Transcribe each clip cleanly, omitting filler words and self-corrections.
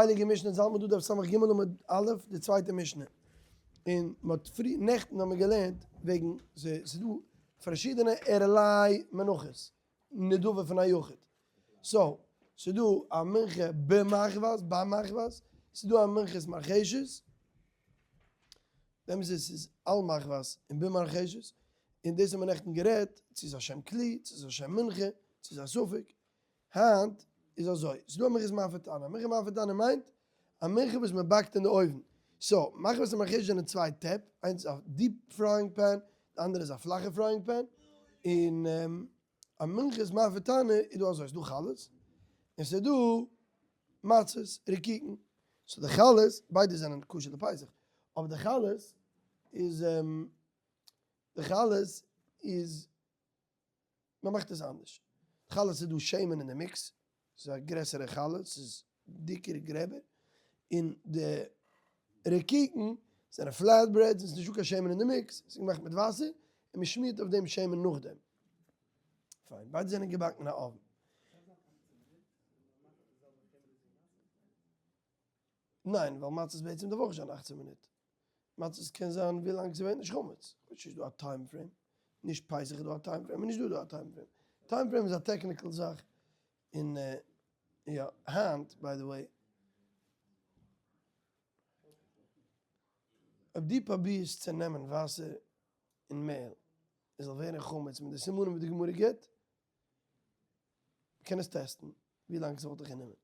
הייליגע משנה זאלט מען דא דף סמך ג' עמוד א', די צווייטע משנה, און מען האט פרי נעכטן האבן מיר געלערנט וועגן ס'איז דא פארשידענע ערליי מנחות, נדבה פון א יחיד, so ס'איז דא א מנחה במחבת, ביי מחבת, ס'איז דא א מנחת מרחשת, דעמאלטס איז עס על מחבת און במרחשת, און דאס האבן מיר נעכטן גערעדט, צו ס'איז א שם כלי, צו ס'איז א שם מנחה, צו ס'איז א ספק, היינט איז אזוי, ס'איז דא א מנחת מאפה תנור, א מנחת מאפה תנור מיינט א מנחה וואס מען באקט אין די אויוון, so מחבת און מרחשת זענען צוויי טעפ, איינס איז א deep frying pan, די אנדערע איז א פלאכע frying pan, און א מנחת מאפה תנור איז דא אזוי, ס'איז דא חלות, און ס'איז דא מצות, רקיקן, so די חלות, ביידע זענען כשר לפסח, אבער די חלות איז, די חלות איז. מען מאכט עס אנדערש. חלות איז דא שמן אין די mix, ס'איז א גרעסערע חלה, ס'איז דיקער גרעבער, און די רקיקן זענען flat breads און ס'איז נישטא קיין שמן אין די mix, ס'איז געמאכט מיט וואסער און מען שמירט אויף דעם שמן נאכדעם. פיין, ביידע זענען געבאקן אין א אויוון. ניין, ווייל מצות בעצם דארף אויך זיין אכצען מינוט. מצות קען זיין ווי לאנג ס'ווערט נישט חמץ, כאטש ס'איז דא א time frame, נישט פסח איז דא א time frame און נישט דא איז דא א time frame, time frame איז א technical זאך, און יא, היינט by the way, אויב דו פרובירסט צו נעמען וואסער און מעהל עס זאל ווערן חמץ מיט די סימנים וואס די גמרא גיבט, מ'קען עס טעסטן, ווי לאנג ס'וואלט דיך גענומען?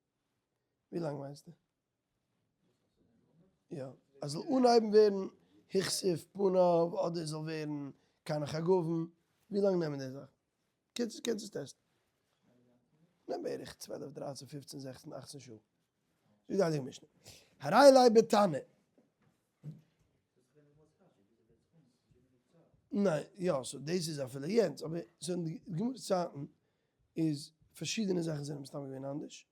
ווי לאנג מיינסטו? יא, אז זאל אנהייבן ווערן הכסיף פניו אדער זאל ווערן קנח הגוון, ווי לאנג נעמען די זאכן? קענסט קענסט עס טעסטן. נעם בערך 12 13 15 16 18 שעה. זאגט די הייליגע משנה. הרי עלי בתנור. ניין, יא, so דאס איז אפילו יענץ, אבער so אין די גמרא צייטן איז פארשידענע זאכן זענען מסתם געווען אנדערש,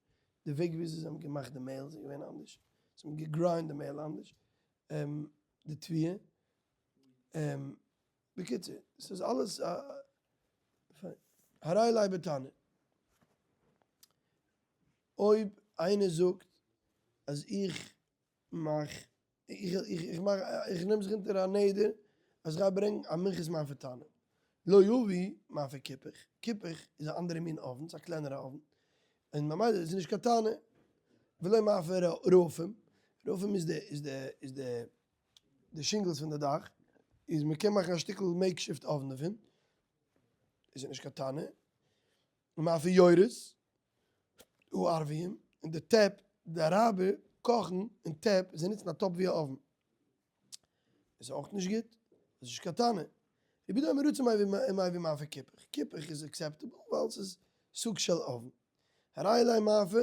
די וועג וויאזוי זיי האבן געמאכט די מעהל איז געווען אנדערש, זיי האבן גע grind די מעהל אנדערש, די תבואה, בקיצור, ס'איז אלעס א, הרי עלי בתנור. אויב איינער זאגט אז איך מאך, איך מאך, איך נעם זיך אונטער א נדר אז איך גיי ברענגן א מנחת מאפה תנור, לא יביא מאפה כיפוך, כיפוך איז א אנדערע מין אויוון, ס'איז א קלענערע אויוון, און ממילא איז עס נישט קיין תנור, ולא מאפה רפים, רפים איז די איז די איז די די shingles פון די דאך, איז מ'קען מאכן א שטיקל makeshift אויוון דערפון, איז עס נישט קיין תנור, מאפה יורות הערביים, און די טעפ, די אראבער קאכן אין טעפ, זיי נוצן א טאפ ווי א אויוון. איז אויך נישט גוט, איז נישט קיין תנור. רבי יהודה אומר רצה מביא מאפה כיפוך, כיפוך איז acceptable ווייל ס'איז סוג של אויוון. הרי עלי מאפה,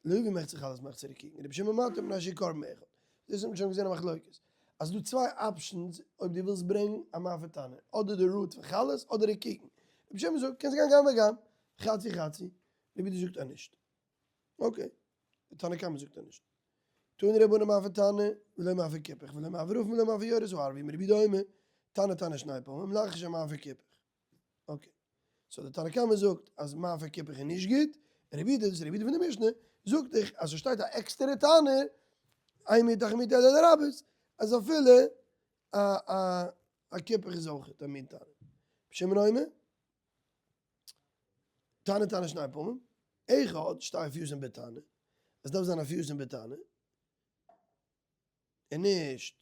לא יביא מחצה חלות מחצה רקיקין, רבי שמעון מתיר מפני שהוא קרבן אחד. דאס האט מען שוין געזען א מחלוקת. אז ס'דא צוויי options אויב דו ווילסט ברענגן א מאפה תנור, אדער די route פון חלות אדער רקיקין. רבי שמעון זאגט קענסט גיין גם וגם, חצי חצי, רבי יהודה זאגט אז נישט. okay, די תנא קמא זאגט אז נישט. תנו רבנן מאפה תנור, ולא מאפה כיפוך, ולא מאפה רפים ולא מאפה יורות הערביים, רבי יהודה אומר, תנור תנור שני פעמים, לאחר שמאפה כיפוך. okay. so די תנא קמא זאגט אז מאפה כיפוך איז נישט גוט, און רבי יהודה, דאס איז רבי יהודה פון די משנה, זאגט דיך אז ס'שטייט א עקסטערע תנור, אין מיעוט אחר מיעוט אלא לרבות, אז אפילו א א א כיפוך איז אויך א מין תנור. רבי שמעון אומר, תנור תנור שני פעמים, אחד שיהיו אפויין בתנור, עס דארף זיין אפויין בתנור, און נישט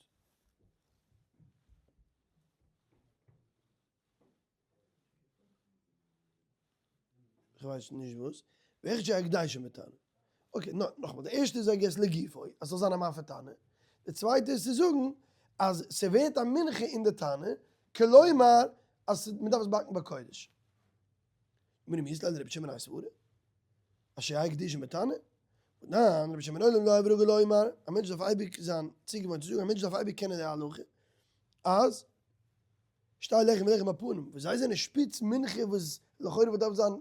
כ'ווייס נישט וואס, ואחד שיהיו הקדשן בתנור. okay, נאכאמאל, די ערשטע איז I guess לגופו, אז ס'זאל זיין א מאפה תנור. די צווייטע איז צו זאגן אז ס'ווערט א מנחה אין די תנור, כלומר אז מ'דארף עס באקן בקודש. מיר מי איז רבי שמעון א סברה? אז שיהיו הקדשן בתנור? ניין, רבי שמעון לעולם לא הוי רגיל לומר, א מענטש דארף אייביג זיין צוגעוואוינט צו זאגן, א מענטש דארף אייביג קענען די הלכה, אז שתי לחם ולחם הפנים, וואס זיי זענען שפיץ מנחה וואס לכאורה וואלט דארף זיין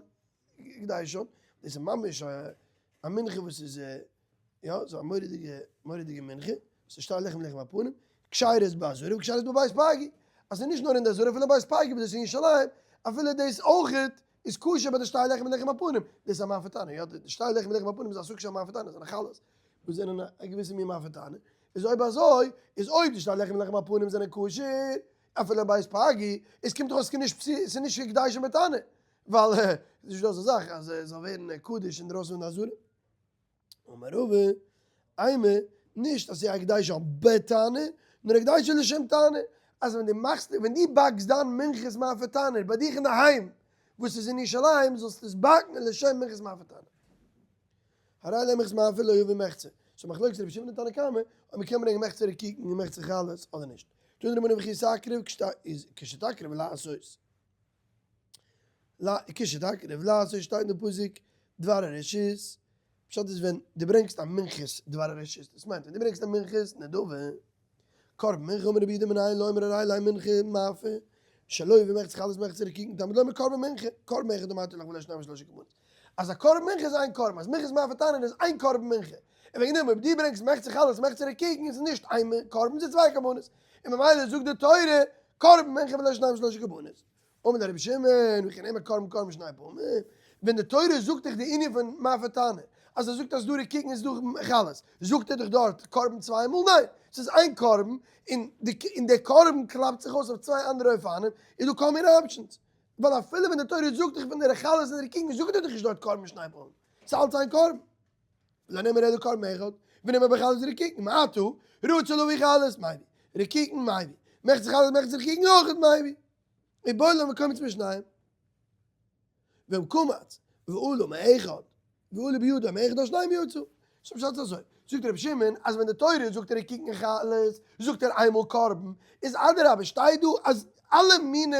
הקדשן, דאס איז ממש א מנחה וואס איז יא, ס'איז א מורא'דיגע מורא'דיגע מנחה, ס'איז שתי לחם לחם הפנים, כשרות בעזרה וכשרות בבית פייגי, אז ס'איז נישט נאר אין די עזרה אפילו בית פייגי וואס דאס איז אין ירושלים, אפילו דאס אויכעט איז כשר ביי די שתי לחם לחם הפנים, דאס איז א מאפה תנור, יא, די שתי לחם לחם הפנים איז א סוג של מאפה תנור, זענען חלות. וואס זענען א געוויסע מין מאפה תנור, איז אויב אזוי איז אויב די שתי לחם לחם הפנים זענען כשר אפילו בית פגי, איז קומט דאך אויס ס'איז נישט הקדש בתנור, ווייל ס'איז נישט דא אזא זאך אז עס זאל ווערן קדוש אינדרויסן פון די עזרה. אמר רבא, אימא, נישט אז ס'איז הקדש בתנור, נאר הקדש לשם תנור, אז ווען דו מאכסט, ווען דו באקסט דיין מנחת מאפה תנור ביי דיך אינדערהיים וואס איז אין ירושלים, זאלסטו עס באקן לשם מנחת מאפה תנור. הרי למחצה מאפה לא יביא מחצה. ס'איז מחלוקת רבי שמעון און תנא קמא אויב מ'קען ברענגען מחצה רקיקין און מחצה חלות אדער נישט. תנו רבנן וכי תקריב איז כשתקריב לעשות. כשתקריב לעשות שטייט אין די פסוק דבר הרשות. פשט איז ווען דו ברענגסט א מנחת דבר הרשות. דאס מיינט ווען דו ברענגסט א מנחת נדבה. קרבן מנחה אמר רבי יהודה מנין לאומר הרי עלי מנחה מאפה שלא יביא מחצה חלות מחצה רקיקין תלמוד לומר קרבן מנחה קרבן אחד אמרת לך ולא שניים ושלושה קרבנות אז א קרבן מנחה איז איין קרבן אז מנחת מאפה תנור איז איין קרבן מנחה און וועגן דעם אויב דו ברענגסט מחצה חלות מחצה רקיקין איז נישט איין קרבן ס'איז צוויי קרבנות און ממילא זאגט די תורה קרבן מנחה ולא שניים ושלושה קרבנות אמר ליה רבי שמעון, וכי נאמר קרבן קרבן שני פעמים, ווען די תורה זאגט דיך די ענין פון מאפה תנור, אז ער זאגט אז דא רקיקין איז דא חלות, זאגט ער דיך דארט קרבן צוויי מאל? ניין, ס'איז איין קרבן, און די קרבן קלאפט זיך אויס אויף צוויי אנדערע אופנים, איז דא כל מיני options. ווייל אפילו ווען די תורה זאגט דיך פון די חלות און די רקיקין זאגט ער דיך נישט דארט קרבן שני פעמים, ס'איז אלץ איין קרבן. לא נאמר אלא קרבן אחד, ונאמר בחלות ורקיקין, מעתה, רצה להביא חלות, מביא, רקיקין, מביא, מחצה חלות מחצה רקיקין אויכעט מביא. איבעיא להו וקמץ משניים. ואם קמץ, ועלה מאחד, ועלה בידו מאחד על שניים יצא. ס'איז פשט אזוי, זאגט רבי שמעון אז ווען די תורה זאגט רקיקין און חלות, זאגט ער איינמאל קרבן, איז אדרבה שטייט דא אז אלע מיני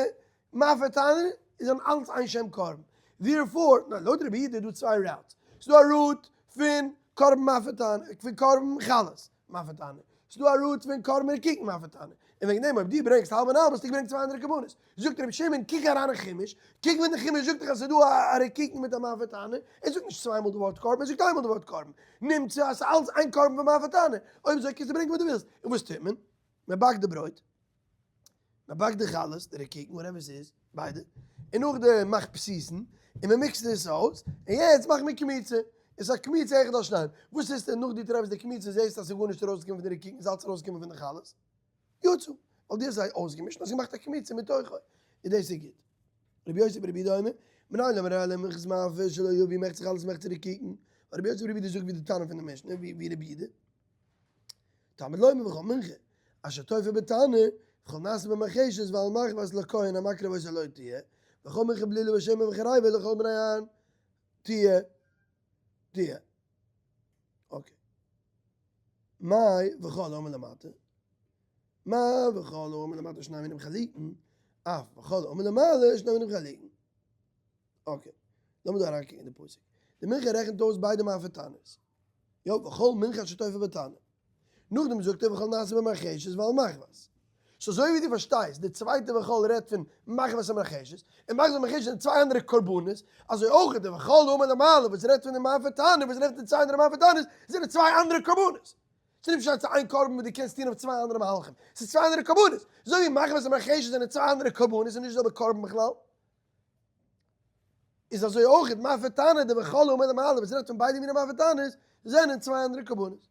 מאפה תנור איז אן אלץ איין שם קרבן. Therefore, לויט רבי יהודה איז דא צוויי routes. ס'איז דא א route פון קרבן מאפה תנור, פון קרבן חלות מאפה תנור. ס'איז דא א route פון קרבן רקיקין מאפה תנור. און וועגן דעם אויב דו ברענגסט האלב און האלב האסטו געברענגט צוויי אנדערע קרבנות. זאגט רבי שמעון קוק אריין אין חומש, קוק ווען די חומש זאגט דיך אז ס'איז דא א רקיקין מיט א מאפה תנור, ער זאגט נישט צוויי מאל די ווארט קרבן, ער זאגט איינמאל די ווארט קרבן. נמצא אז ס'איז אלץ איין קרבן פון מאפה תנור. אויב אזוי קענסטו ברענגען וואס דו ווילסט. און וואס טוט מען? מ'באקט די ברויט. מען באקט די חלות, די רקיקן, whatever ס'איז, ביידע, און נאכדעם מאכט פתיתין, און מען מיקסט עס אויס, און יעצט מאכט מען קמיצה, איז א קמיצה אחד על שניים, וואס טוסטו נאך דו טרעפסט די קמיצה זעסט אז ס'איז גארנישט ארויסגעקומען פון די רקיקן, ס'איז אלץ ארויסגעקומען פון די חלות, יצא, ווייל דו האסט זיי אויסגעמישט און האסט געמאכט א קמיצה מתוכו, איז דאס איז גוט. רבי יוסי ברבי יהודה אומר, מנין לומר הרי מנחת מאפה שלא יביא מחצה חלות מחצה רקיקן, רבי יוסי ברבי יהודה זאגט ווי די תנא פון די משנה, ווי רבי יהודה. תלמוד לומר וכל מנחה אשר תאפה בתנור וכל נעשה במרחשת ועל מחבת לכהן המקריב אותה לו תהיה וכל מנחה בלולה בשמן וחרבה לכל בני אהרן תהיה תהיה okay. מאי וכל האמור למטה מה וכל האמור למטה שני מינים חלוקין אף וכל האמור למעלה שני מינים חלוקין okay לאמיר דא אריינקוקן אין די פסוק די מנחה רעכנט אויס ביידע מאפה תנור'ס יא, וכל מנחה אשר תאפה בתנור. נאכדעם זאגט ער וכל נעשה במרחשת ועל מחבת. so אזוי ווי דו פארשטייסט, די צווייטע וכל רעדט פון מחבת און מרחשת, און מחבת און מרחשת זענען צוויי אנדערע קרבנות, אזוי אויך די וכל האמור למעלה וואס רעדט פון די מאפה תנור וואס רעדט פון צוויי אנדערע מאפה תנור'ס, זענען צוויי אנדערע קרבנות. ס'איז נישט פשט ס'איז איין קרבן וואס דו קענסט טון אויף צוויי אנדערע מהלכים. ס'איז צוויי אנדערע קרבנות. אזוי ווי מחבת און מרחשת זענען צוויי אנדערע קרבנות, ס'איז נישט די זעלבע קרבן בכלל. איז אזוי אויך מאפה תנור די וכל האמור למעלה וואס רעדט פון ביידע מיני מאפה תנור'ס זענען צוויי אנדערע קרבנות.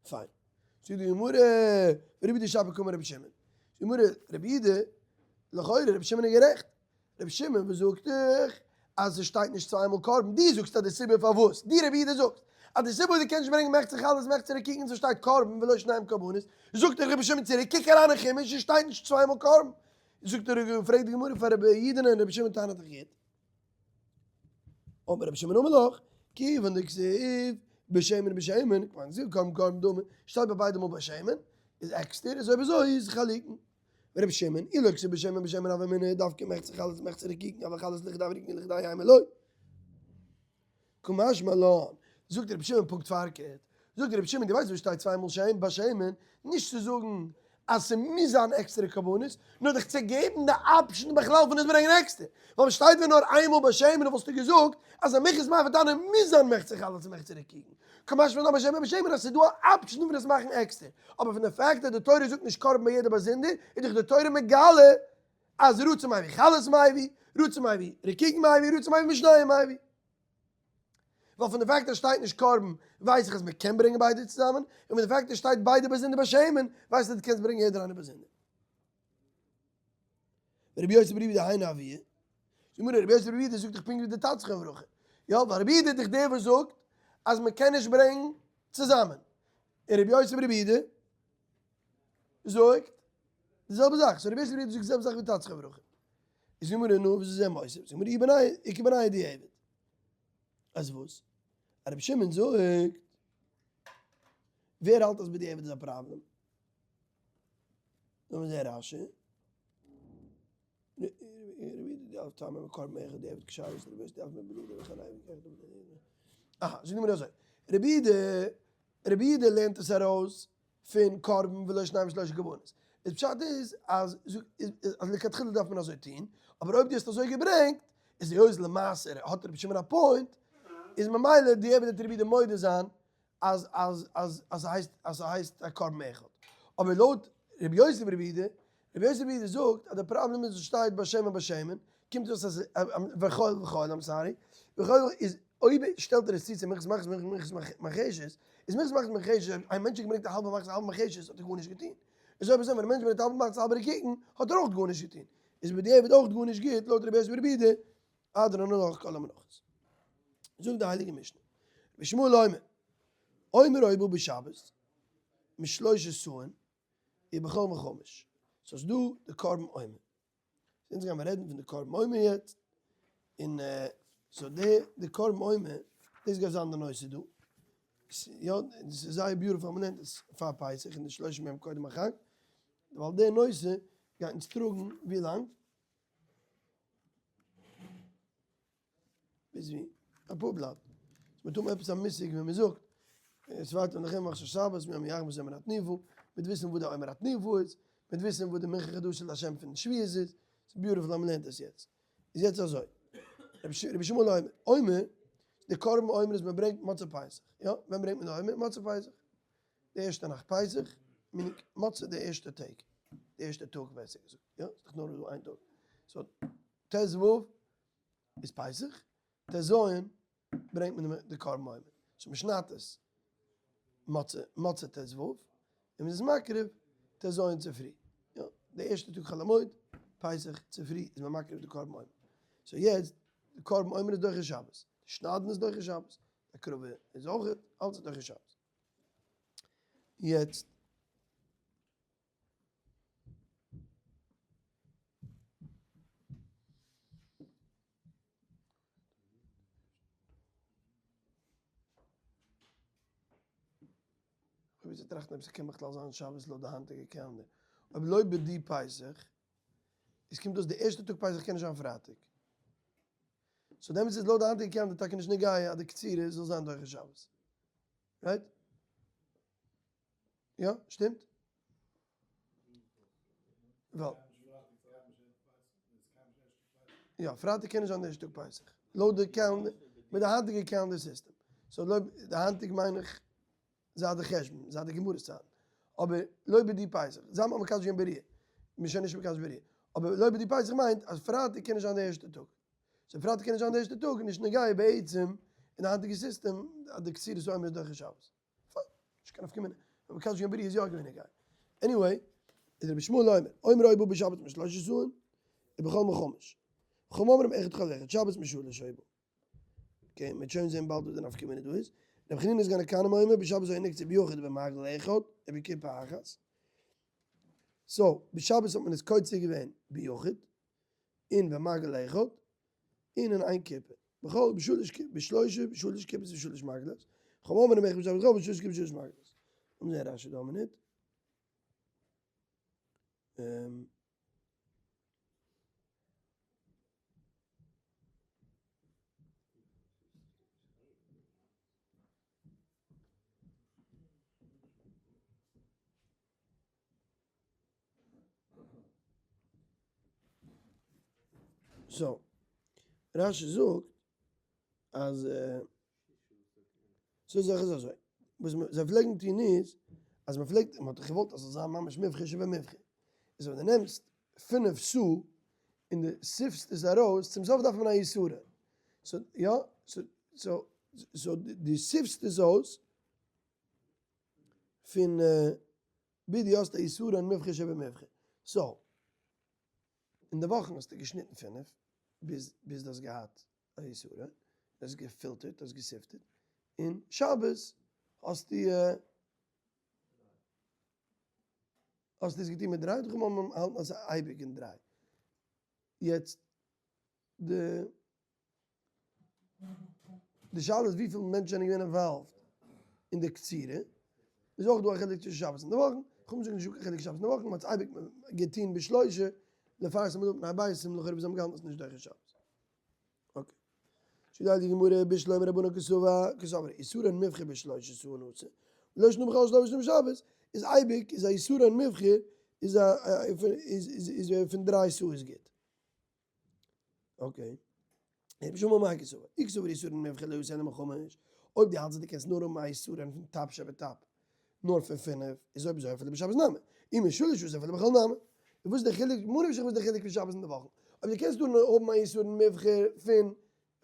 פיין. זאגט די גמרא, ורבי יהודה שפיר קאמר רבי שמעון. זאגט די גמרא, רבי יהודה, לכאורה רבי שמעון איז גערעכט. רבי שמעון וואס זאגט דיך אז עס שטייט נישט צוויי מאל קרבן, דו זאגסט אז די סיבה פארוואס, דו רבי יהודה זאגסט אז די סיבה וואס דו קענסט נישט ברענגען מחצה חלות מחצה רקיקין איז שטייט קרבן ולא שניים קרבנות, זאגט דיר רבי שמעון צוריק, קוק אריין אין חומש עס שטייט נישט צוויי מאל קרבן. זאגט ער, פרעגט די גמרא פאר רבי יהודה'ן און רבי שמעון טענה'ט דאך גוט. אמר רבי שמעון אמר לך, כיוון דכתיב בשמן בשמן, כיוון דכתיב קרבן קרבן דמי, שטייט ביי ביידע מאל בשמן, איז עקסטער, איז אויב אזוי איז חלוקין. ורבי שמעון, אי לא כתיב בשמן בשמן הוה אמינא דווקא מחצה חלות מחצה רקיקין אבל חלות לחדא ורקיקין לחדא אימא לא. קא משמע לן, זאגט רבי שמעון פונקט פארקערט, זאגט רבי שמעון דו ווייסט וואס שטייט צוויי מאל שם בשמן, נישט צו זאגן אז ס'מוז זיין עקסטערע קרבנות, נאר דיך צו געבן די option בכלל פון עס ברענגען עקסטער, ווייל שטייט ווען נאר איינמאל בשמן וואלסטו געזאגט אז א מנחת מאפה תנור מוז זיין מחצה חלות און מחצה רקיקין, קא משמע לן בשמן בשמן אז ס'איז דא א option פון עס מאכן עקסטער, אבער פון די פאקט אז די תורה זאגט נישט קרבן ביי יעדע באזונדער, איז דאך די תורה מגלה אז רצה מביא חלות מביא, רצה מביא רקיקין מביא, רצה מביא משניהם מביא. ווייל פון די פאקט אז שטייט נישט קרבן ווייס איך אז מען קען ברענגען ביידע צוזאמען, און פון די פאקט אז שטייט ביידע באזונדער בשמן ווייס איך אז דו קענסט ברענגען יעדער איינער באזונדער. רבי יוסי ברבי יהודה היינו אבוה, זאגט מיר רבי יוסי ברבי יהודה זאגט דאך פונקט ווי די טאטע זכרונו לברכה, יא ווייל רבי יהודה איז דאך דער וואס זאגט אז מען קען נישט ברענגן צוזאמען, און רבי יוסי ברבי יהודה זאגט די זעלבע זאך, so רבי יוסי ברבי יהודה זאגט די זעלבע זאך ווי טאטע זכרונו לברכה, איז גמרא נו וואס איז ער מוסיף, זאגט מיר אי בני איכא בני דיעבד, אז וואס? אז רבי שמעון זאגט ווער האלט אז בדיעבד איז א פראבלעם? לאמיר זעהן רשי. אהא, זאגט די גמרא אזוי, רבי יהודה, רבי יהודה לערנט עס ארויס פון קרבן ולא שניים ושלושה קרבנות. איז פשט איז אז אז לכתחילה דארף מען אזוי טון, אבער אויב דו האסט אזוי געברענגט, איז היות למעשה האט רבי שמעון א point, איז ממילא דיעבד וועט רבי יהודה מודה זיין אז אז אז אז ס'הייסט אז ס'הייסט א קרבן אחד. אבער לויט רבי יוסי ברבי יהודה, רבי יוסי ברבי יהודה זאגט אז די פראבלעם איז וואס שטייט בשמן בשמן, קומט אויס אז וחול וחול, I'm sorry, וחול איז אויב שטעלט ער עס צו צו מנחת מחצית מנחת מרחשת, איז מנחת מחצית מרחשת, א מענטש האט געברענגט א האלבע מחצית א האלבע מרחשת האט ער גארנישט געטון. איז אויב אזוי ווען א מענטש ברענגט א האלבע מחצית א האלבע רקיקן האט ער אויך גארנישט געטון. איז בדיעבד אויך גארנישט גוט לויט רבי יוסי ברבי יהודה, הדרן עלך כל המנחות. זאגט די הייליגע משנה, רבי ישמעאל אומר, עומר היה בא בשבת, משלושה סאין, ובחול מחמש. so ס'איז דא די קרבן עומר. אונז גיימער רעדן פון די קרבן עומר יעצט, און so די די קרבן עומר, דאס גייט זיין די נושא דא. יא, ס'איז זייער beautiful אז מ'לערנט עס פאר פסח אין די שלושים יום קודם החג, ווייל די נושא גייט אונז טראגן ווי לאנג? ביז ווי? אפאר בלאט. מ'טוט מיר עפעס א מושג ווען מ'זאגט וספרתם לכם עכשיו שבת מיום יחבס עומר התנופה, מ'וועט וויסן וואס די עומר התנופה איז, מ'וועט וויסן וואס די מנחה חדשה להשם פון שבועות איז, ס'איז beautiful אז מ'לערנט עס יעצט. איז יעצט אזוי, רבי ישמעאל אומר, עומר, די קרבן עומר איז מ'ברענגט מוצאי פסח, יא? ווען ברענגט מען די עומר? מוצאי פסח. די ערשטע נאכט פסח, meaning מוצאי די ערשטע טעג, די ערשטע טאג בעסער געזאגט, יא? ס'איז דאך נאר דא איין טאג. so ט ו איז פסח, ט ז ברענגט מען די קרבן עומר. so מ'שניידט עס מוצאי מוצאי ט ו, און מ'איז עס מקריב ט ז צופרי. יא, די ערשטע טאג חול המועד פסח צופרי איז מען מקריב די קרבן עומר. so יעצט, די קרבן עומר איז דוחה שבת, די שניידן איז דוחה שבת, די הקרבה איז אויך, אלעס איז דוחה שבת. יעצט. כ'האב געטראכט אויב ס'קען בכלל זיין שבת לויט די היינטיגע calendar. אויב לויט בדי פסח, איז קומט אויס די ערשטע טאג פסח קען נישט זיין פרייטאג. so דעמאלטס איז לויט די היינטיגע calendar טאקע נישט נוגע אז די קצירה זאל זיין דוחה שבת. right? יא? שטימט? ווייל יא, פרייטאג קען נישט זיין די ערשטע טאג פסח. לויט די calendar, מיט די היינטיגע calendar system. so לויט די היינטיגע מיין איך זייט די חשבון, זייט די גמרא'ס צייטן. אבער לא בדי פסח, זיי האבן מקדש געווען בראיה. מ'איז שוין נישט מקדש בראיה. אבער לא בדי פסח מיינט אז פרייטאג קען נישט זיין די ערשטע טאג. so פרייטאג קען נישט זיין די ערשטע טאג, נישט נוגע בעצם אין די היינטיגע סיסטעם אז די קצירת העומר איז דוחה שבת. פיין, נישט קיין נפקא מינה. אבער מקדש געווען בראיה איז יא געווען נוגע. anyway, איז רבי ישמעאל אומר, עומר היה בא בשבת משלושה סאין, ובחול מחמש. חכמים אומרים אחד חול ואחד שבת משלש היה בא. okay, מ'וועט שוין זען באלד וואס די נפקא מינה דא איז. רבי חנינא סגן הכהנים אומר, בשבת היה נקצר ביחיד ובמגל אחד, ובכיפה אחת. so, בשבת האט מען עס קוצר געווען ביחיד, און במגל אחד, און אין איין כיפה. בחול בשלש בשלושה בשלש כיפות ושלש מגלות. חכמים אומרים אחד בשבת בחול בשלש כיפות ושלש מגלות. לאמיר זען רשי דא א מינוט. so, רשי זאגט אז so זאך איז אזוי, וואס זיי פלעגן טון איז, אז מען פלעגט, מען האט דאך געוואלט אז ס'זאל זיין ממש מבחר שבמבחר, איז ווען דו נעמסט פינף סאה און דו זיפסט עס ארויס, צום סוף דארף מען א עיסורא, so יא, so. So דו sift סט עס אויס פון ביז דו האסט א יתרון מובחר שבמובחר. So, אין די וואכן האסטו געשניטן פינף ביז ביז דו האסט געהאט א יתרון, דו האסט געפילטערט, דו האסט געסיפטעט, און שבת האסטו האסטו עס געטון מיט דריי, די חכמים האלטן אז ס'איז אייביג אין דריי. יעצט די די שאלה איז וויפיל מענטשן זענען געווען involved אין די קצירה, איז אויך דא א חילוק צווישן שבת און די וואכן, חכמים זאגן נישטא קיין חילוק שבת און די וואכן, מען האט עס אייביג געטון בשלושה, לפרסם את פני הביתים, לכאורה ווי זיי האבן געהאלטן אז ס'איז נישט דוחה שבת. Okay. זאגט די גמרא בשלמא רבנן קסבר קסברי יתרון מובחר בשלושה סאה נשי, לא שנא בחול שלא שנא בשבת, איז אייביג איז א יתרון מובחר איז א איז איז פון דריי סאה איז גוט. Okay. רבי ישמעאל מאי קסבר? אי קסבר יתרון מובחר לא אתי אלא מחמש, אויב דו האלטסט אז דו קענסט נאר האבן א יתרון פון טפ שבטפ נאר פון פינף, איז אויב אזוי אפילו בשבת נמי, אי משלש אתי אפילו בחול נמי. איז וואס איז די חילוק, ממה נפשך וואס איז די חילוק פון שבת און די וואכן? אויב דו קענסט נאר האבן א יתרון מובחר פון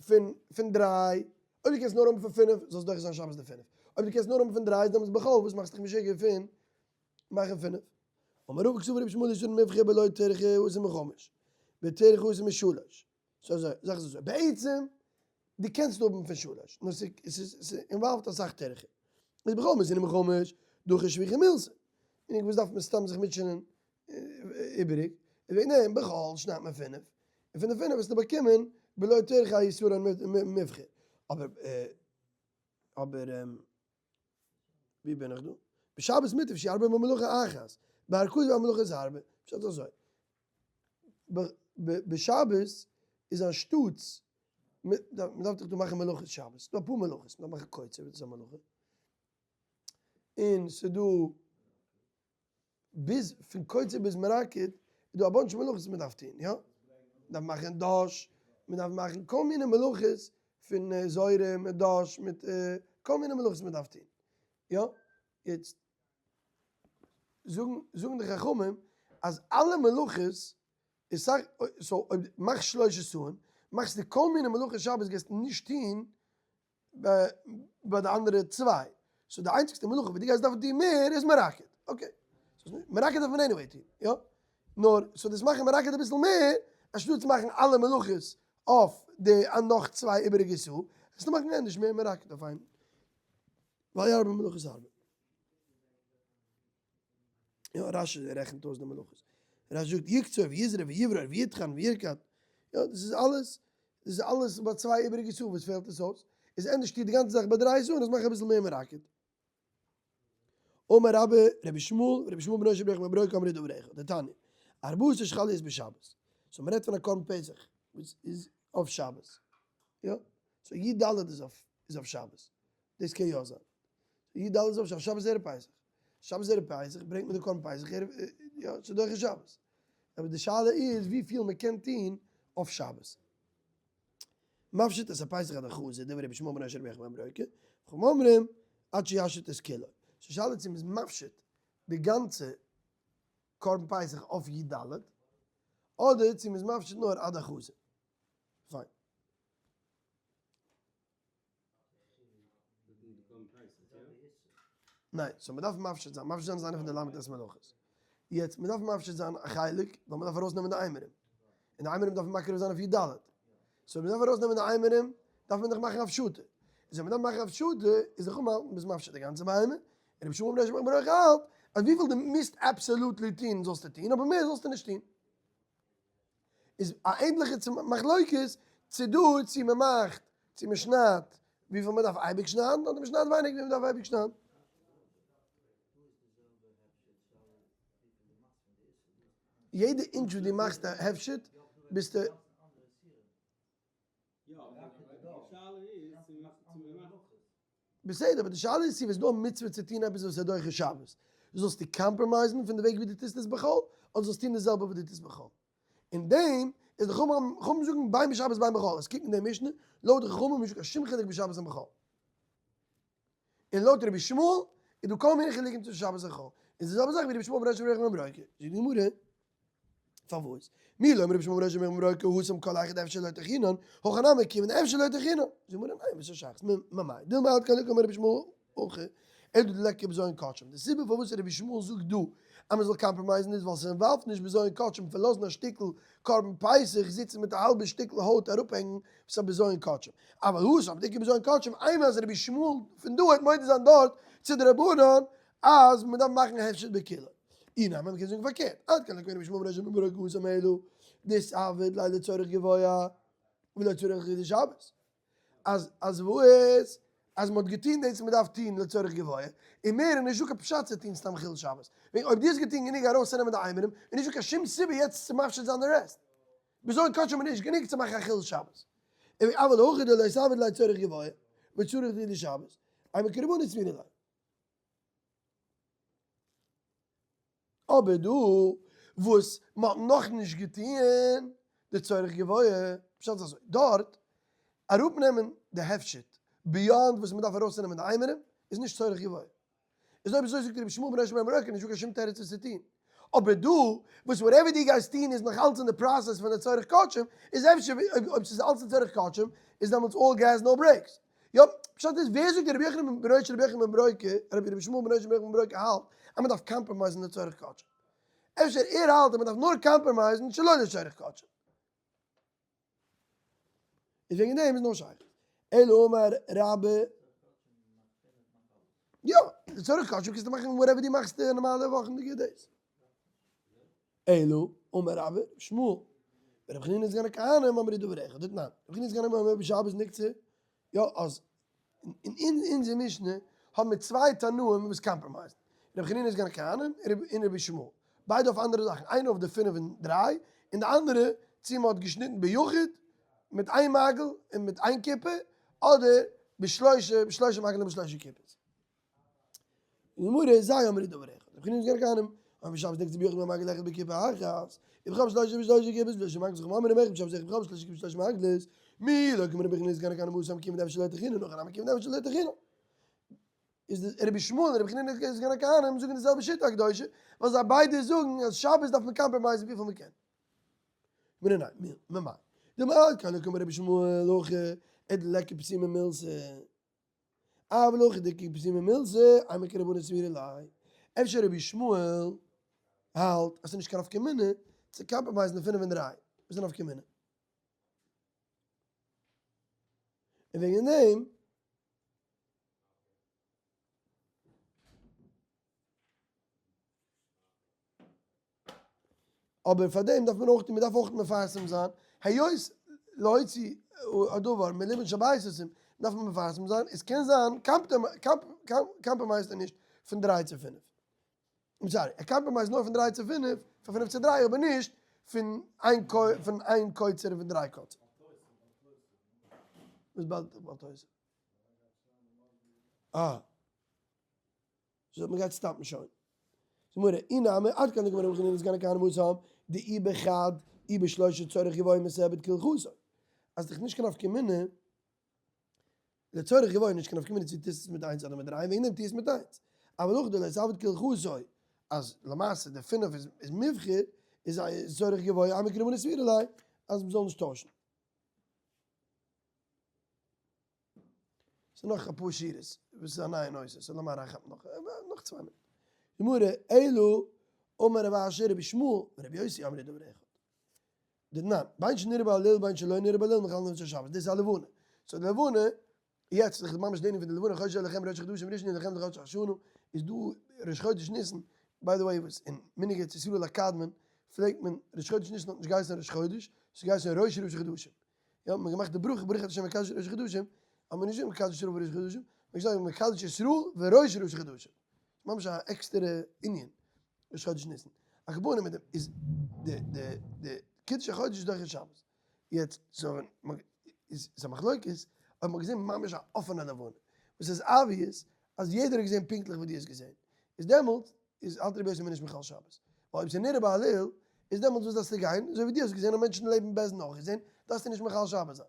פון פון דריי, אויב דו קענסט נאר האבן פון פינף, זאל עס דוחה זיין שבת די פינף. אויב דו קענסט נאר האבן פון דריי, איז דעמאלטס בחול, וואס מאכסטו דיך משוגע פון מאכן פינף? אמר רבא קסבר רבי ישמעאל יתרון מובחר בלא טרחה אתי מחמש, בטרחה אתי משלש. ס'איז אזוי, זאך איז אזוי, בעצם דו קענסט האבן פון שלש, נאר ס'איז involved אסאך טרחה. איז בחול מזינן מחמש, דוחה שביחה מילתא. און וואס דארף מען סתם זיך מוטשענען איבעריג? איז וועגן דעם בחול שניידט מען פינף, און פון די פינף וועסטו באקומען בלא טרחה יתרון מובחר. אבער אבער ווי בין איך דא? בשבת מוטב שירבה במלאכה אחת, בהרקוד והמלאכה איז הרבה, פשט אזוי, בשבת איז אנשטאטס, מ'דארף דאך דא מאכן מלאכות שבת, ס'דא אפאר מלאכות, מ'דארף מאכן קוצר, דאס איז א מלאכה, און ס'דא ביז פון קוצר ביז מרקד איז דא א bunch מלאכות וואס מ'דארף טון, יא? מ'דארף מאכן דש, מ'דארף מאכן כל מיני מלאכות פון זורה מיט דש מיט כל מיני מלאכות וואס מ'דארף טון, יא? יעצט זאגן זאגן די חכמים אז אלע מלאכות איז סאך, so אויב מאכסט שלושה סאה'ן מאכסטו כל מיני מלאכות שבת גייסטו נישט טון ביי די אנדערע צוויי, so די איינציגסטע מלאכה וואס דו גייסט דארפן טון מער איז מרקד, okay, מרקד דארף מען anyway טון, יא? נאר so דאס מאכן מרקד אביסל מער, אנשטאט צו מאכן אלע מלאכות אויף די נאך צוויי איבעריגע סאה, וועסטו מאכן ענדערש מער מרקד אויף איין, ווייל ירבה מלאכות הרבה. יא, רש"י רעכנט אויס די מלאכות. רש"י זאגט יקצור ויזרע ויברור ויטחן וירקד. יא, דאס איז אלעס, דאס איז אלעס ביי צוויי איבעריגע סאה, וואס פעלט עס אויס? איז ענדערש טו די גאנצע זאך ביי דריי סאה און עס מאך אביסל מער מרקד. אמר רבה רבי ישמעאל, רבי ישמעאל בנו של רבי יוחנן בן ברוקה אמרו דבר אחד, דתניא, ארבעה עשר שחל להיות בשבת. So מ'רעדט פון א קרבן פסח וואס איז אויף שבת. יא, so י"ד איז אויף איז אויף שבת. דאס קען יא זיין. י"ד איז אויף שבת, שבת ערב פסח. שבת ערב פסח ברענגט מען די קרבן פסח ערב, יא, ס'איז דוחה שבת. אבער די שאלה איז וויפיל מען קען טון אויף שבת. מפשיט את הפסח עד החזה, דברי רבי ישמעאל בנו של רבי יוחנן בן ברוקה, וחכמים אומרים עד שישית את כולו. ס'איז שאלה צו מ'איז מפשיט די גאנצע קרבן פסח אויף י"ד, אדער צו מ'איז מפשיט נאר עד החזה. פיין. ניין, so מ'דארף מפשיט זיין, מפשיט זיין איז איינע פון די ל"ט מלאכות. יעצט, מ'דארף מפשיט זיין א חלק, ווייל מ'דארף ארויסנעמען די אימורים. און די אימורים דארף מען מקריב זיין אויף י"ד. So מ'דארף ארויסנעמען די אימורים, דארף מען דאך מאכן הפשטה. איז ווען מ'דארף מאכן הפשטה, איז דאך אמאל מ'איז מפשיט די גאנצע בהמה, און רבי ישמעאל בן רבי ברוך האלט, אז וויפיל דו מוזט absolutely טון זאלסטו טון, אבער מער זאלסטו נישט טון. איז א ענדליכע מחלוקת צו דא צו מען מאכט צו מען שניידט וויפיל מען דארף אייביג שניידן אדער מען שניידט ווייניגער ווי מען דארף אייביג שניידן. יעדע אינטש וואס דו מאכסט א הפשט ביסטו. בסדר, אבער די שאלה איז צו ווען ס'איז דא א מצוה צו טון עפעס וואס איז דוחה שבת, זאלסטו compromise ן פון די וועג ווי דו טוסט עס בחול, אדער זאלסטו טון די זעלבע וואס דו טוסט בחול. אין דעם איז די חכמים זאגן בין בשבת בין בחול, עס קוקט אין די משנה, לויט די חכמים איז נישטא קיין שום חילוק בין שבת און בחול. און לויט רבי ישמעאל איז דא כל מיני חילוקים צווישן שבת און חול. איז די זעלבע זאך ווי רבי ישמעאל בנו של רבי יוחנן בן ברוקה. זאגט די גמרא. פארוואס? מי לא אמר רבי ישמעאל בריה דרבי ברוקא התם כל היכא דאפשר לא דחינן, הכא נמי כיון דאפשר לא דחינן. זאגט די גמרא ניין וואס איז שייך? ממאי דילמא עד כאן לא קאמר רבי ישמעאל הכא אלא דליכא בזיון קדשים. די סיבה פארוואס רבי ישמעאל זאגט דא אז מען זאל compromise ן איז ווייל ס' involve ט נישט בזיון קדשים פון לאזן א שטיקל קרבן פסח זיצן מיט א האלבע שטיקל הויט אראפהענגן וואס איז א בזיון קדשים. אבל התם דאיכא בזיון קדשים אימא אז רבי ישמעאל פון דא העט מודה זיין דארט צו די רבנן אז מען דארף מאכן הפשט בכולו. אי נמי מ'קען זאגן פארקערט, עד כאן לא קאמר רבי ישמעאל בריה דרבי ברוקא התם אלא דאיתעביד ליה לצורך גבוה ולא צריך חילול שבת. אז אז וואס? אז מ'האט געטון דאס וואס מ'דארף טון לצורך גבוה, און מער איז נישטא קיין פשט צו טון סתם חילול שבת. וועגן אויב דו האסט געטון גענוג ארויסצונעמען די אימורים, איז נישטא קיין שום סיבה יעצט צו מפשיט זיין די rest. בזיון קדשים איז נישט גענוג צו מאכן א חילול שבת. אבל הכא דלא איתעביד ליה לצורך גבוה, וצריך חילול שבת, אימא כרבנן סבירא ליה. אבער דא וואס מען האט נאכנישט געטוען די צורך גבוה, פשט איז אזוי, דארט אראפנעמען די הפשט beyond וואס מען דארף ארויסצונעמען די אימורים איז נישט צורך גבוה, איז אויב אזוי זאגט רבי ישמעאל בריה דרבי ברוקא נישטא קיין שום תירוץ עס צו טון, אבער דא וואס whatever דו גייסט טון איז נאך אלץ אין די process פון די צורך קדשים, איז אפשר אויב ס'איז אלץ אין צורך קדשים איז דעמאלטס all gas no brakes. יא, פשט איז ווער זאגט רבי יוחנן בן ברוקא רבי יוחנן בן ברוקא רבי ישמעאל בן רבי יוחנן בן ברוקא האלט אז מען דארף compromise ן לצורך קדשים. אפשר ער האלט אז מען דארף נאר compromise ן שלא לצורך קדשים. איז וועגן דעם איז נאר שייך. אלא אמר רבה. יא, לצורך קדשים קענסטו מאכן whatever דו מאכסט די נארמאלע וואכנדיגע days. אלא אמר רבה שמואל ורבי חנינא סגן הכהנים אמרו דבר אחד דתנן רבי חנינא סגן הכהנים אומר בשבת נקצה יא אז אין אונזער משנה האבן מיר צוויי תנאים וואס compromise ן רבי חנינא סגן הכהנים און רבי ישמעאל ביידע אויף אנדערע זאכן איינער אויף די פינף און דריי און די אנדערע צו מען האט געשניטן ביחיד מיט איין מגל און מיט איין כיפה אדער בשלושה בשלושה מגלים בשלושה כיפות. גמרא זיי אמרו דבר אחד, רבי חנינא סגן הכהנים, אמר בשבת נקצה ביחיד ובמגל אחד בכיפה אחת, ובחמש שלושה בשלושה כיפות בשלושה מגלות חכמים אומרים אחד בשבת אחד בחמש שלושה כיפות בשלושה מגלות, מי לא קאמר רבי חנינא סגן הכהנים התם כיון דאפשר לא דחינן הכא נמי כיון דאפשר לא דחינן. איז די רבי ישמעאל און רבי חנינא סגן הכהנים זאגן די זעלבע שיטה הקדושה, ווייל זיי ביידע זאגן אז שבת דארף מען compromise ן וויפיל מען קען. גמרא ניין, ממאי דמעד כאן לא קאמר רבי ישמעאל הכא אלא דליכא פסימי מילתא. אבל הכא דאיכא פסימי מילתא, אימא כרבנן סבירא ליה. אפשר רבי ישמעאל האלט אז ס'איז נישט קיין נפקא מינה צו compromise ן די פינף און דריי, וואס איז די נפקא מינה? און וועגן דעם אבער פאר דעם דארף מען אויך, מען דארף אויך מפרסם זיין, היות להוציא הדבר מלבן של בית דארף מען מפרסם זיין, עס קען זיין compromise ט ער נישט פון דריי צו פינף, I'm sorry, ער compromise ט נאר פון דריי צו פינף, פון פינף צו דריי, אבער נישט פון איין קוצר און פון דריי קוצר. וואס באדערט דיך בל תוסיף? אה. זאגט מען גייט stop ן שוין. גמרא, אי נמי, עד כאן דקאמר רבי חנינא סגן הכהנים התם, דאי בחד אי בשלושה צורך גבוה מתעביד כהלכתו. אז דאך נישט קיין נפקא מינה, לצורך גבוה נישט קיין נפקא מינה צו טוסט עס מיט איינס אדער מיט דריי, וועגן דעם טו עס מיט איינס. אבל הכא דלא איתעביד כהלכתו, אז למעשה די פינף איז מובחר, איז צורך גבוה אימא כרבנן סבירא ליה, אז מ'זאל נישט טוישן. ס'איז נאך אפאר שורות וואס איז א נייע נושא, so לאמיר אריינכאפן נאך נאך צוויי מינוט. גמרא, אלא אמר רב אשי רבי ישמעאל ורבי יוסי אמרו דבר אחד. דתנן, בין שנראה בהליל בין שלא נראה בהליל מחללין את השבת, דאס איז א לבנה. so די לבנה, יעצט איז ממש די ענין פון די לבנה, חודש זה לכם ראש חדשים ראשון לכם לחודש השנה, איז דא ראש חודש ניסן, by the way וואס אין מנהג ארץ ישראל הקדמון פלעגט מען ראש חודש ניסן האט נישט געהייסן ראש חודש, ס'איז געהייסן ראש ראשי חדשים. יא, מ'האט געמאכט די ברכה ברוך אתה ה' מקדש ראשי חדשים, האט מען נישט געזאגט מקדש ישראל וראשי חדשים, מ'האט געזאגט מקדש ישראל וראש ראשי חדשים. ממש א עקסטערע ענין, ראש חודש ניסן. א כוונה מיט דעם איז די די די קידוש החודש איז דוחה שבת. יעצט so איז א מחלוקת אויב מ'האט געזען ממש א אפענע לבנה, וואס איז obvious אז יעדער האט געזען פונקטליך וואס דו האסט געזען, איז דעמאלט איז האלט רבי יוסי מען נישט מחלל שבת, ווייל אויב ס'איז נראה בהליל, איז דעמאלטס וואס דארפסטו גיין, אזוי ווי דו האסט געזען אז מענטשן לעבן בית דין אויך געזען, דארפסטו נישט מחלל שבת זיין.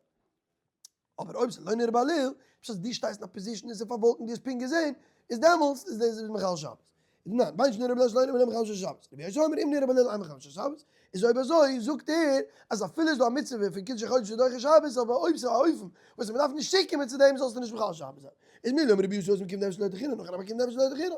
אבער אויב ס'איז לא נראה בהליל, פשט אז דו שטייסט אין א position און ס'איז פארוואלקנט דו האסט פונקט געזען, איז דעמאלטס איז דאס מחלל שבת. איז ניין, בין שנראה בליל שלא נראה בליל מחלל שבת. רבי יוסי אומר אם נראה בליל אין מחלל שבת, איז אויב אזוי זאגט ער אז אפילו איז דא א מצוה פון קידוש החודש איז דוחה שבת, אבער אויב ס'איז א אופן וואס מ'דארף נישט צוקומען צו דעם זאלסטו נישט מחלל שבת זיין. איז מי לא אמר רבי יוסי אז מ'קומט אפשר לא דחינן, נאכן אז מ'קומט אפשר לא דחינן.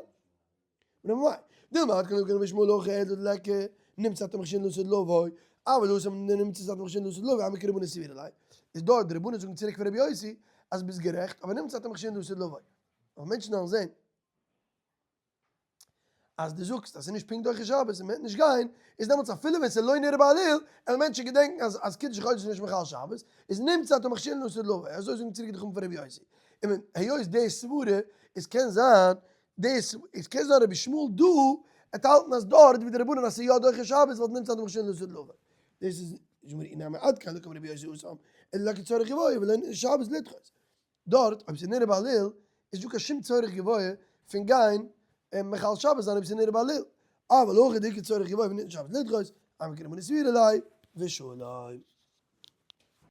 רמאי, דילמא עד כאן לא רבי ישמעאל לא אוכל אלא דלקה, נמצא אתה מכשיל לעשות לבוי, אבל לא שם נמצא אתה מכשיל לעשות לבוי, עמי כרבנן סבירא ליה. איז דארט די רבנן זאגן צוריק פון רבי יוסי אז ביסט גערעכט, אבער נמצא אתה מכשיל לעשות לבוי. אבער מענטשן וועלן זען אז דו זאגסט אז ס'איז נישט פונקט דוחה שבת און מ'וועט נישט גיין, איז דעמאלטס אפילו ווען ס'איז לא נראה בעליל, וועלן מענטשן געדענקן אז אז קידוש החודש איז נישט מחלל שבת, איז נמצא אתה מכשיל לעשות לבוי. אזוי זאגן צוריק די חכמים פון רבי יוסי. און היות די סברה איז קען זיין דאס איז קען זיין רבי ישמעאל דא עט האלטן אז דארט ווי די רבנן אז ס'איז יא דוחה שבת וואלט נמצא אדם חשין לסוד לבא. דאס איז זאגן מיר אינם עד כאן לא קאמר רבי יוסי התם אלא כי צורך גבוה ולא שבת לדחות. דארט אויב ס'איז נראה בעליל איז נישטא קיין שום צורך גבוה פון גיין מחלל שבת זיין אויב ס'איז נראה בעליל. אבל הכא דאיכא צורך גבוה וניתן שבת לדחות, עמ' כרבנן סבירא ליה ושלום.